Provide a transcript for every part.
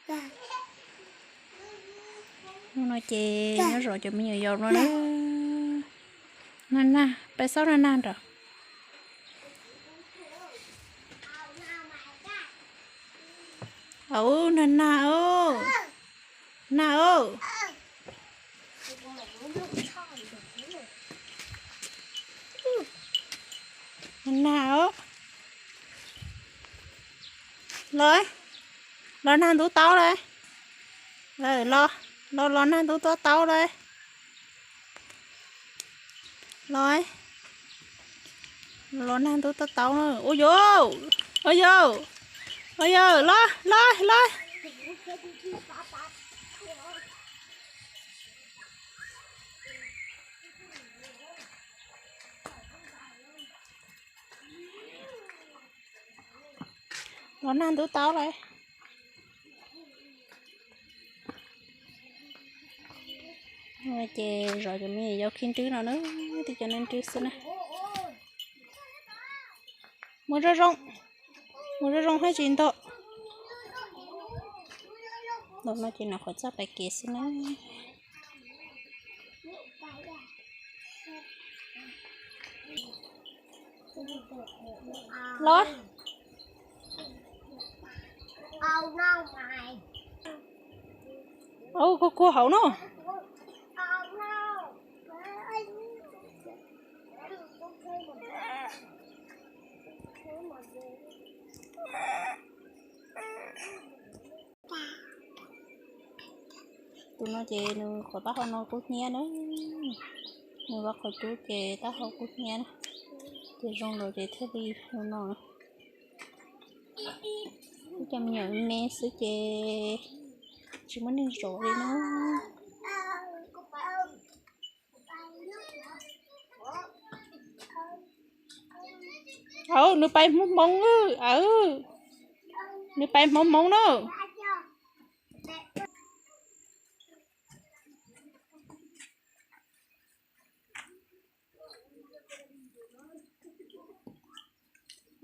Hnub no ces nyob zov cov me nyuam yaus no na. Nag nag, peb xauj nag nag nrog. Au, nag nag, nag. Nag os. Los, los nag ntub taub lauj. Los, los, los nag ntub taub lauj. Los, los nag ntub taub taub na. Ua yau, ua yau, ua yau, los, los, los. Los nag ntub taub lauj. Ces zov cov me nyuam yaus khi nrwb no na, tib cov neeg nrwb xwb na. Mus zoo zoo, mus zoo zoo haj tsis ntog. Ntawm no ces nov qhov txoj pais kev xwb na. Los. Au, kua kua hauv no. Tus no ces nws qhov taub hau no kub hnyiab na. Nws vaj qhov cub ces taub hau kub hnyiab na. Ces zoo lawm ces thiaj li zoo no. Ib cov me nyuam me xwb ces tsis muaj neeg zov li na. Au, nws pais hmoov hmoov, au, nws pais hmoov hmoov na.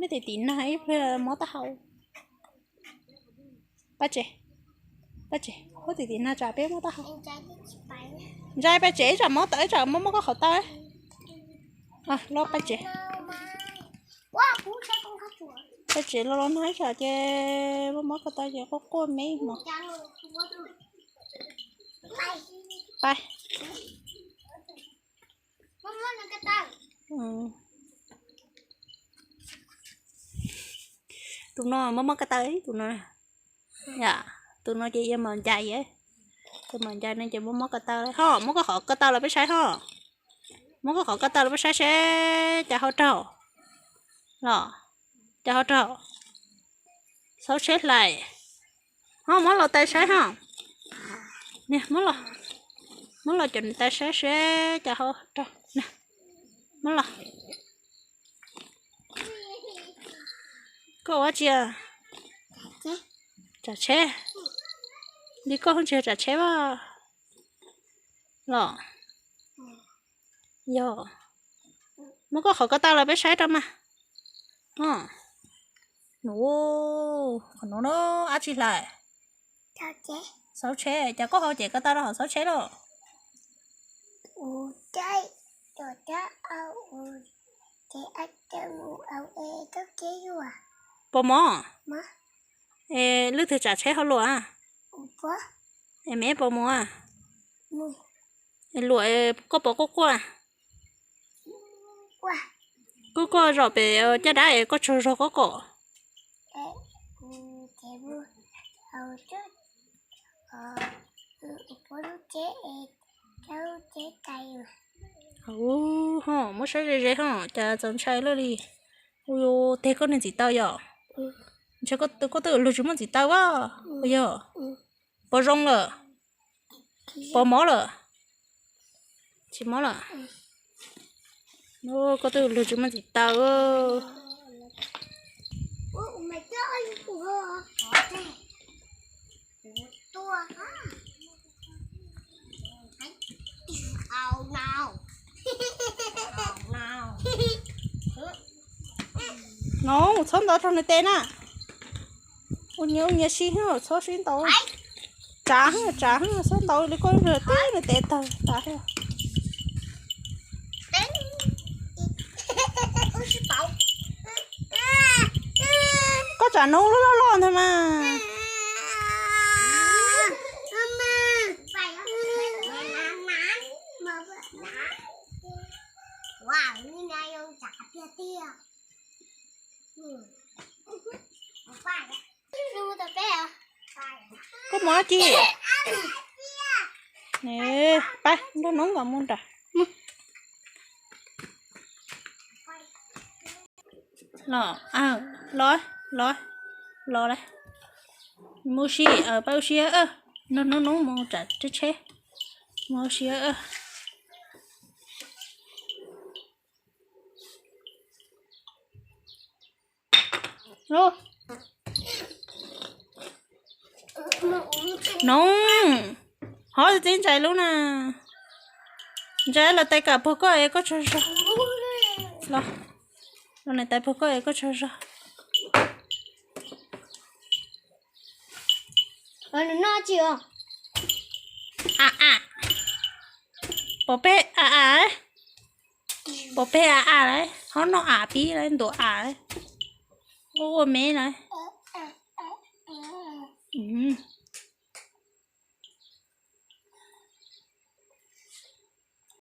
Nej tim tim nag ib pliag mob taub hau. Pab tsev, pab tsev, huab tim tim nag tsam peb mob taub hau. Ntsais pab tsev, ib tsam mob taub, ib tsam mob mob koj qhov taw. Los pab tsev, pab tsev los los nag ib tsam ces mob mob koj taw ces quaj quaj me mos. Pab. Tus no mob mob koj taw, tus no, yom, tus no ces yog mos ncais, tus mos ncais no ces mob mob koj taw ho, muab koj qhov koj taw los peb saib ho, muab koj qhov koj taw los peb saib seb cas ho raug, los, cas ho raug, xauv tsheb hlais, ho muab los tais saib ho, niag, muab los cov tais saib seb cas ho raug, muab los. Koj ua dab tsi? Tsam tsheb. Li koj ho tsis yog tsam tsheb as los? Yog. Muab koj qhov koj taw los peb saib rau mas. Qhov no dab tsi hlais? Xauv tsheb, cas koj ho cem koj taw rau hauv xauv tsheb lauj? Puas mob? Es leej twg tsam tsheb ho luam? Es me puas mus? Es luam, koj puas quaj quaj? Koj, koj zaum pem caj dab es koj tsaug zog koj kom. Ho, muab saib ze ze ho, cas txaus ntshai luaj li. Ua, teg koj niag txiv taw yom? Ntshe koj twb lug tsis muaj txiv taw as. Yog, puas zoo lawm? Puas mob lawm? Tsis mob lawm. Koj twb lug tsis muaj txiv taw. No, txhob ntov rau nws tes na. Nyias ua nyias si, txhob sib ntaus. Tsav, tsav, txhob ntaus li koj, tib nws tes tawg tas. Koj tsam noob loj loj ntag mas. Koj mus dab tsi? Pab nrog noob nkaus mus nram. Los, los, los, los lawm. Mus ua si, pab ua si, nrog noob noob mus nram tsheb tsheb. Mus ua si. Noob, hov txiv ntxais lub na. Ntxais los tais kam puag koj es koj tsaug zog. Los, los nws tais puag koj es koj tsaug zog. A a, pom peb a a, pom peb a a lawm, hov noj a pib lawm, ntuas a lawm. Ua ua me lawm.